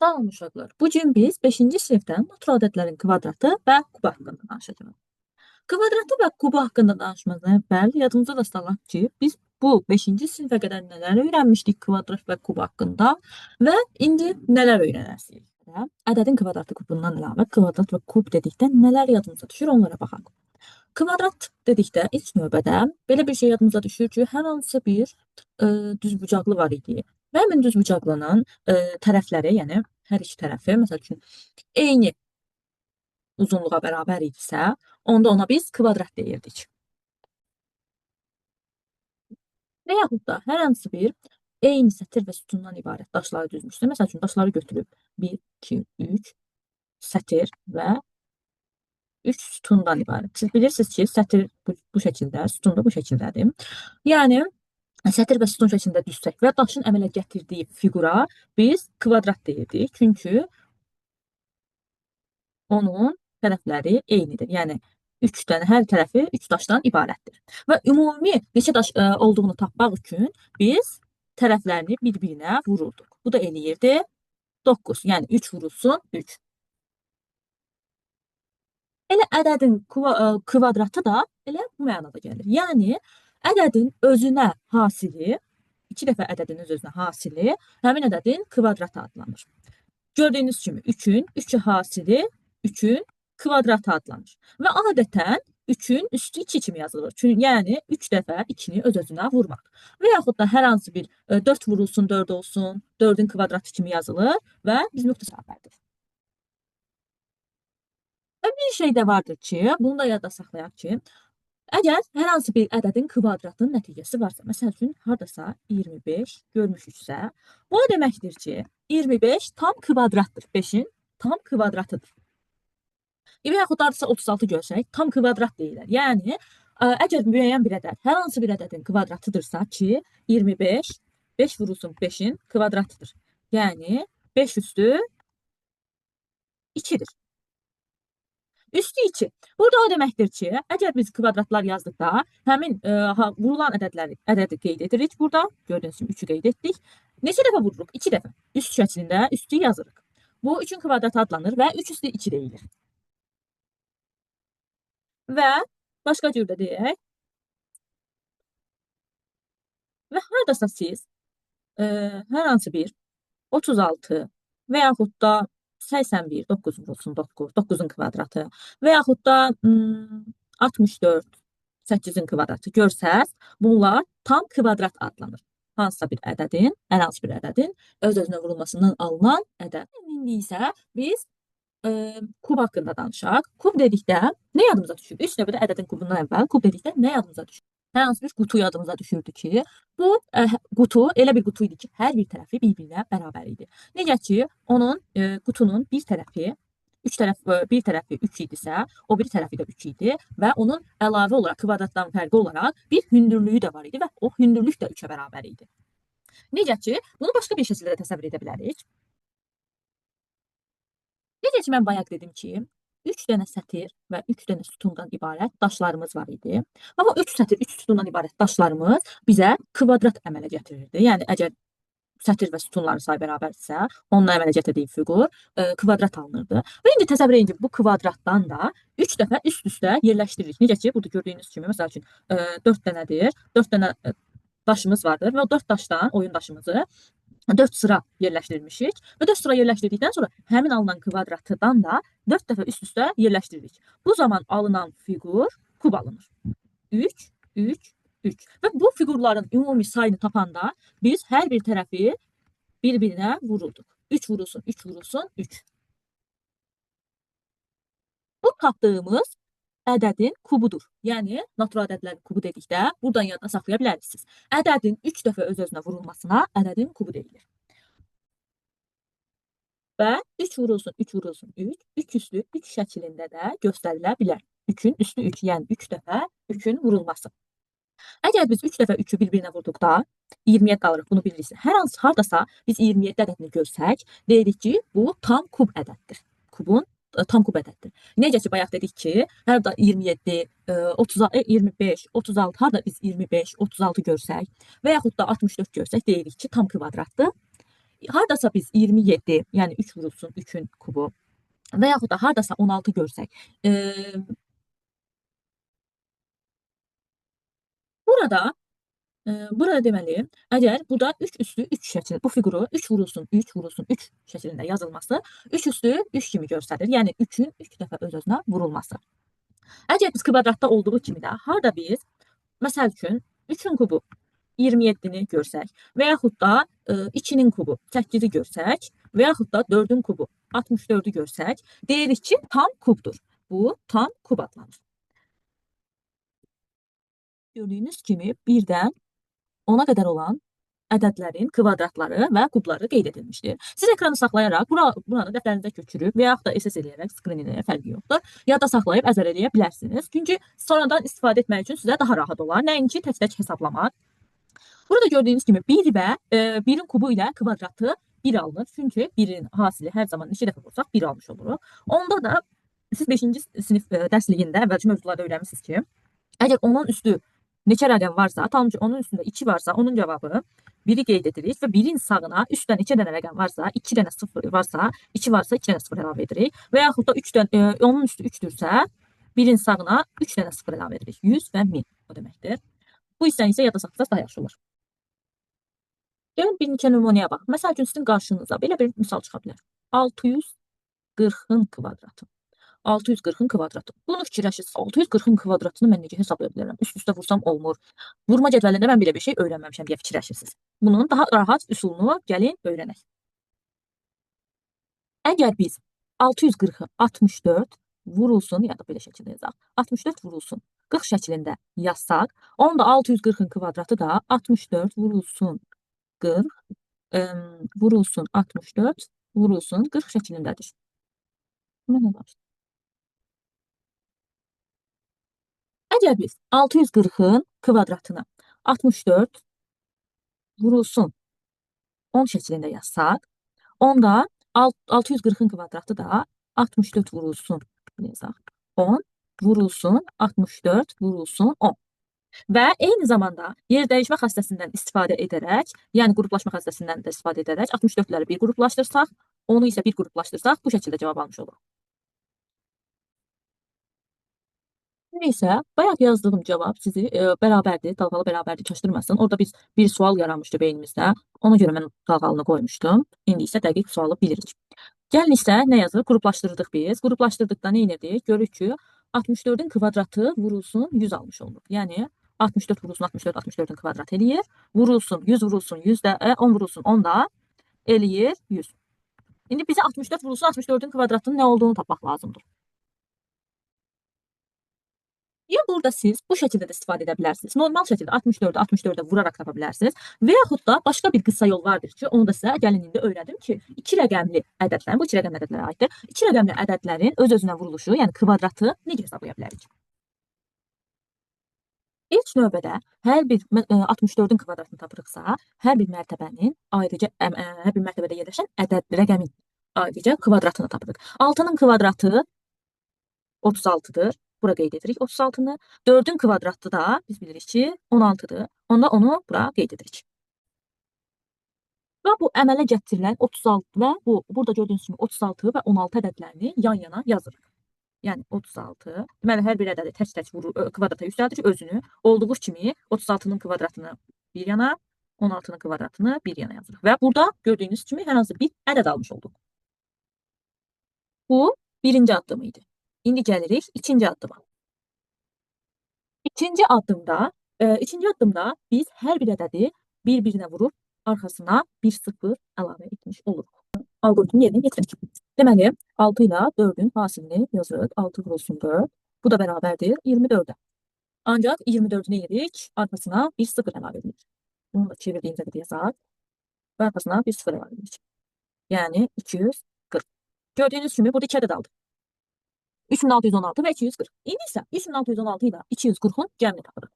Salam uşaqlar. Bu gün biz 5-ci sinifdən natural ədədlərin kvadratı və kubu haqqında danışacağıq. Kvadratı və kubu haqqında danışmazdan əvvəl yadımıza da salaq ki, biz bu 5-ci sinifə qədər nələr öyrənmişdik kvadrat və kub haqqında və indi nələr öyrənərsiniz? Ədədin kvadratı kubundan əlavə kvadrat və kub dedikdə nələr yadımıza düşür onlara baxaq. Kvadrat dedikdə ilk növbədə belə bir şey yadımıza düşür ki, hər hansı bir düzbucaqlı var idi. Və həmin düzbucaqlının tərəfləri, yəni hər iki tərəfi, məsəl üçün, eyni uzunluğa bərabər idisə, onda ona biz kvadrat deyirdik. Və yaxud da hər hansı bir eyni sətir və sütundan ibarət daşları düzmüşsə, məsəl üçün, daşları götürüb 1, 2, 3 sətir və 3 sütundan ibarət. Siz bilirsiniz ki, sətir bu şəkildə, sütun da bu şəkildədir. Yəni, sətir və sütun şəklində düzsək və daşın əmələ gətirdiyi fiqura biz kvadrat deyirdik. Çünki onun tərəfləri eynidir. Yəni, 3 dənə, hər tərəfi 3 daşdan ibarətdir. Və ümumi neçə daş olduğunu tapmaq üçün biz tərəflərini bir-birinə vururduq. Bu da eləyirdi 9. Yəni, 3 vurulsun 3. Elə ədədin kvadratı da elə bu mənada gəlir. Yəni, ədədin özünə hasili, 2 dəfə ədədin öz-özünə hasili, həmin ədədin kvadratı adlanır. Gördüyünüz kimi 3-ün 3-ü hasili 3-ün kvadratı adlanır. Və adətən 3-ün üstü 2 kimi yazılır. Çünki, yəni 3 dəfə 2-ni öz-özünə vurmaq. Və yaxud da hər hansı bir 4 vurulsun, 4 olsun, 4-ün kvadratı kimi yazılır və biz nöqtə bərabərdir. Və bir şey də vardır ki, bunu da yadda saxlayaq ki, əgər hər hansı bir ədədin kvadratının nəticəsi varsa, məsəl üçün, hardasa 25 görmüşüksə, bu o deməkdir ki, 25 tam kvadratdır, 5-in tam kvadratıdır. Və yaxud da hardasa 36 görsək, tam kvadrat deyirlər. Yəni, əgər müəyyən bir ədəd, hər hansı bir ədədin kvadratıdırsa ki, 25, 5 vurulsun 5-in kvadratıdır. Yəni, 5 üstü 2-dir. Üstü 2. Burada o deməkdir ki, əgər biz kvadratlar yazdıqda, həmin vurulan ədədi qeyd edirik burada. Gördüyünüz kimi 3-ü qeyd etdik. Neçə dəfə vururuq? 2 dəfə. Üst şəklində üstü yazırıq. Bu 3-ün kvadratı adlanır və 3 üstü 2 deyilir. Və başqa cür də deyək. Və haradasa siz hər hansı bir 36 və yaxud da 81, 9 vurulsun 9, 9-un kvadratı və yaxud da 64, 8-in kvadratı görsəz, bunlar tam kvadrat adlanır. Hansısa bir ədədin, hər hansı bir ədədin öz-özünə vurulmasından alınan ədəd. İndi isə biz kub haqqında danışaq. Kub dedikdə nə yadımıza düşür? İlk növbədə ədədin kubundan əvvəl kub dedikdə nə yadımıza düşür? Hər hansı bir qutu yadımıza düşürdü ki, bu qutu elə bir qutu idi ki, hər bir tərəfi bir-birinə bərabər idi. Necə ki, onun qutunun bir tərəfi, üç tərəf, bir tərəfi 3 idisə, o bir tərəfi də 3 idi və onun əlavə olaraq, kvadratdan fərqi olaraq bir hündürlüyü də var idi və o hündürlük də 3-ə bərabər idi. Necə ki, bunu başqa bir şəkildə də təsəvvür edə bilərik. Necə ki, mən bayaq dedim ki, 3 dənə sətir və 3 dənə sütundan ibarət daşlarımız var idi. Və bu 3 sətir, 3 sütundan ibarət daşlarımız bizə kvadrat əmələ gətirirdi. Yəni, əgər sətir və sütunların sayı bərabərdirsə, onunla əmələ gətirdiyi fiqur kvadrat alınırdı. Və indi təsəvvür edin ki, bu kvadratdan da 3 dəfə üst-üstə yerləşdiririk. Necə ki, burada gördüyünüz kimi, məsəl üçün, 4 dənədir, 4 dənə daşımız vardır və o 4 daşdan oyun daşımızı 4 sıra yerləşdirmişik və 4 sıra yerləşdirdikdən sonra həmin alınan kvadratıdan da 4 dəfə üst-üstə yerləşdiririk. Bu zaman alınan fiqur kub alınır. 3, 3, 3. Və bu fiqurların ümumi sayını tapanda biz hər bir tərəfi bir-birinə vururduq. 3 vurulsun, 3 vurulsun, 3. Bu tapdığımız ədədin kubudur. Yəni, natural ədədlərin kubu dedikdə buradan yadda saxlaya bilərsiniz. Ədədin 3 dəfə öz-özünə vurulmasına ədədin kubu deyilir. Və 3 vurulsun, 3 vurulsun, 3, 3 üstü 3 şəklində də göstərilə bilər. 3-ün üstü 3, yəni 3 dəfə 3-ün vurulması. Əgər biz 3 dəfə 3-ü bir-birinə vurduqda 27 alırıq, bunu bilirsiniz. Hər hansı hardasa biz 27 ədədini görsək, deyirik ki, bu tam kub ədəddir. Kubun tam kub ədəddir. Necə ki, bayaq dedik ki, hər da 27, 30, 25, 36, harda biz 25, 36 görsək və yaxud da 64 görsək, deyirik ki, tam kvadratdır. Hardasa biz 27, yəni 3 vurulsun 3-ün kubu və yaxud da hardasa 16 görsək, burada burada deməli, əgər burada 3 üstü 3 şəklində, bu fiquru 3 vurulsun 3 vurulsun 3 şəklində yazılması 3 üstü 3 kimi göstərir. Yəni 3-ün 3 dəfə öz-özünə vurulması. Əgər biz kvadratda olduğu kimi də harda biz, məsəl üçün 3-ün kubu 27-ni görsək və yaxud da 2-nin kubu 8-i görsək və yaxud da 4-ün kubu 64-ü görsək, deyirik ki, tam kubdur. Bu tam kub adlanır. Gördüyünüz kimi 1-dən 10-a qədər olan ədədlərin kvadratları və kubları qeyd edilmişdir. Siz ekranı saxlayaraq buranı dəftərinizə köçürüb və yaxud da SS eləyərək skrinini fərqi yoxdur. Ya da saxlayıb əzbər eləyə bilərsiniz. Çünki sonradan istifadə etmək üçün sizə daha rahat olar. Nəinki tək-tək hesablamaq. Burada gördüyünüz kimi 1 və 1-in kubu ilə kvadratı 1 alınır. Çünki 1-in hasili hər zaman neçə dəfə vursaq 1 almış oluruq. Onda da siz 5-ci sinif dərsliyində əvvəlki mövzularda öyrənmişsiniz ki, əgər onun üstü neçə rəqəm varsa, tam ki, onun üstündə 2 varsa, onun cavabı 1-i qeyd edirik və 1-in sağına 3 dənə 2 dənə rəqəm varsa, 2 dənə 0 varsa, 2 varsa 2 dənə 0 əlavə edirik. Və yaxud da 3 dənə, onun üstü 3-dürsə, 1-in sağına 3 dənə 0 əlavə edirik. 100 və 1000 o deməkdir. Bu hissəni isə yadda saxlasaq daha yaxşı olar. Gəlin bir neçə nümunəyə baxaq. Məsəl üçün sizin qarşınıza belə bir misal çıxa bilər. 640-ın kvadratı. 640-ın kvadratı. Bunu fikirləşirsiniz. 640-ın kvadratını mən necə hesablaya bilərəm? Üst-üstə vursam olmur. Vurma cədvəlində mən belə bir şey öyrənməmişəm deyə fikirləşirsiniz. Bunun daha rahat üsulunu gəlin öyrənək. Əgər biz 640-ı 64 vurulsun, ya da belə şəkildə yazaq, 64 vurulsun 40 şəklində yazsaq, onda 640-ın kvadratı da 64 vurulsun 40, vurulsun 64 vurulsun 40 şəklindədir. Buna nə var? Əgər biz 640-ın kvadratını 64 vurulsun 10 şəklində yazsaq, onda 640-ın kvadratı da 64 vurulsun, yazaq, 10 vurulsun 64 vurulsun 10. Və eyni zamanda yer dəyişmə xassəsindən istifadə edərək, yəni qruplaşma xassəsindən də istifadə edərək 64-ləri bir qruplaşdırsaq, onu isə bir qruplaşdırsaq, bu şəkildə cavab almış oluruq. İndi isə bayaq yazdığım cavab sizi bərabərdir, dalğalı bərabərdir, çaşdırmasın. Orada biz bir sual yaranmışdı beynimizdə. Ona görə mən dalğalını qoymuşdum. İndi isə dəqiq sualı bilirik. Gəlin isə nə yazır? Qruplaşdırdıq biz. Qruplaşdırdıqda nə edirdik? Görürük ki, 64-ün kvadratı vurulsun 100 almış oluruq. Yəni 64 vurulsun 64, 64-ün kvadratı eləyir. Vurulsun 100 vurulsun 100 də, 10 vurulsun 10 da eləyir 100. İndi bizə 64 vurulsun 64-ün kvadratının nə olduğunu tapmaq lazımdır. Ya burada siz bu şəkildə də istifadə edə bilərsiniz. Normal şəkildə 64-ü 64-ə vuraraq tapa bilərsiniz. Və yaxud da başqa bir qısa yol vardır ki, onu da sizə gəlin indi öyrədim ki, iki rəqəmli ədədlərin, bu iki rəqəmli ədədlərə aiddir. İki rəqəmli ədədlərin öz-özünə vuruluşu, yəni kvadratı necə hesablaya bilərik? İlk növbədə hər bir 64-ün kvadratını tapırıqsa, hər bir mərtəbənin ayrıca hər bir mərtəbədə yerləşən ədəd rəqəmin ayrıca kvadratını tapırıq. 6-nın kvadratı 36-dır. Bura qeyd edirik 36-nı. 4-ün kvadratı da biz bilirik ki 16-dır. Onda onu bura qeyd edirik. Və bu əmələ gətirilən 36 və bu burada gördüyünüz kimi 36 və 16 ədədlərini yan yana yazırıq. Yəni 36. Deməli hər bir ədədi tək-tək kvadrata yüksəldirik özünü. Olduğu kimi 36-nın kvadratını bir yana, 16-nın kvadratını bir yana yazırıq. Və burada gördüyünüz kimi hər hansı bir ədəd almış olduq. Bu birinci addım idi. İndi gəlirik ikinci addıma. İkinci addımda biz hər bir ədədi bir-birinə vurub arxasına bir sıfır əlavə etmiş oluruq. Algoritmi yerinə yetiririk. Deməli, 6 ilə 4-ün hasilini yazırıq. 6 vurulsun 4. Bu da bərabərdir 24-ə. Ancaq 24-ü nə edirik? Arxasına bir sıfır əlavə edirik. Bunu da çevirdiyimizə də yazaq. Və arxasına bir sıfır əlavə edirik. Yəni 240. Gördüyünüz kimi burada 2 ədəd aldıq. 3616 və 240. İndi isə 3616 ilə 240-ın cəmini tapırıq.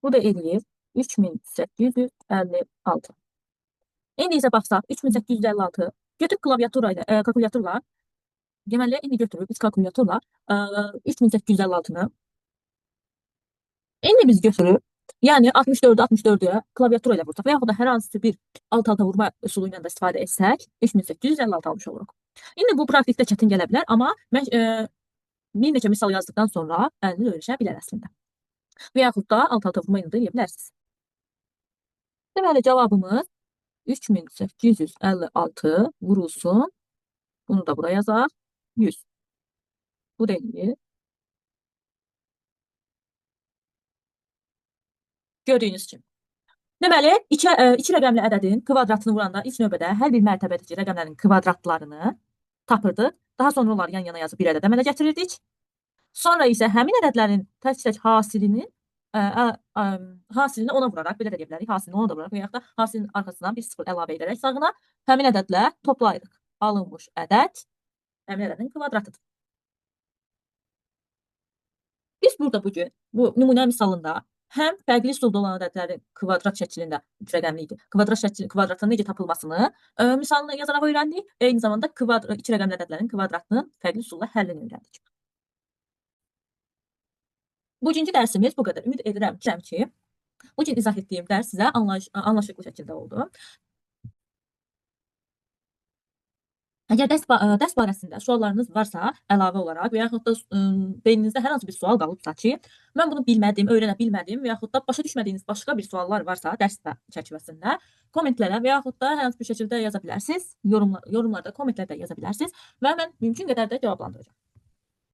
Bu da eləyir 3856. İndi isə baxsaq 3856 götürüb klaviatura ilə, kalkulyatorla, deməli indi götürüb biz kalkulyatorla 3856-nı indi biz götürüb Yəni 64-ü 64-yə klaviatura ilə vursaq və yaxud da hər hansı bir alt-alta vurma üsulu ilə də istifadə etsək, 3856 almış oluruq. İndi bu praktikdə çətin gələ bilər, amma mən bir neçə misal yazdıqdan sonra əliniz öyrəşə bilər əslində. Və yaxud da alt-alta vurma ilə də eləyə bilərsiniz. Deməli, cavabımız 3856 vurulsun. Bunu da buraya yazaq. 100. Bu da eləyir. Gördüyünüz kimi. Deməli, iki rəqəmli ədədin kvadratını vuranda ilk növbədə hər bir mərtəbədəki rəqəmlərin kvadratlarını tapırdıq. Daha sonra onları yan-yana yazıb bir ədəd əmələ gətirirdik. Sonra isə həmin ədədlərin tək-tək hasilini ona vuraraq, belə də deyə bilərik, hasilini ona da vuraraq və yaxud da hasilin arxasından bir sıfır əlavə edərək sağına həmin ədədlə toplayırıq. Alınmış ədəd həmin ədədin kvadratıdır. Biz burada bugün bu nümunə misalında həm fərqli üsulda olan ədədlərin kvadrat şəklində üç rəqəmli idi. Kvadrat şəkli, kvadratın necə tapılmasını misalını yazaraq öyrəndik. Eyni zamanda iki rəqəmli ədədlərin kvadratının fərqli üsulla həllini öyrəndik. Bugünkü dərsimiz bu qədər. Ümid edirəm ki, bugün izah etdiyim dərs sizə anlaşıqlı şəkildə oldu. Əgər dərs barəsində suallarınız varsa əlavə olaraq və yaxud da beyninizdə hər hansı bir sual qalıbsa ki, mən bunu bilmədim, öyrənə bilmədim və yaxud da başa düşmədiyiniz başqa bir suallar varsa dərs çərçivəsində kommentlərə və yaxud da hər hansı bir şəkildə yaza bilərsiniz. Yorumlarda, kommentlərdə yaza bilərsiniz və mən mümkün qədər də cavablandıracağam.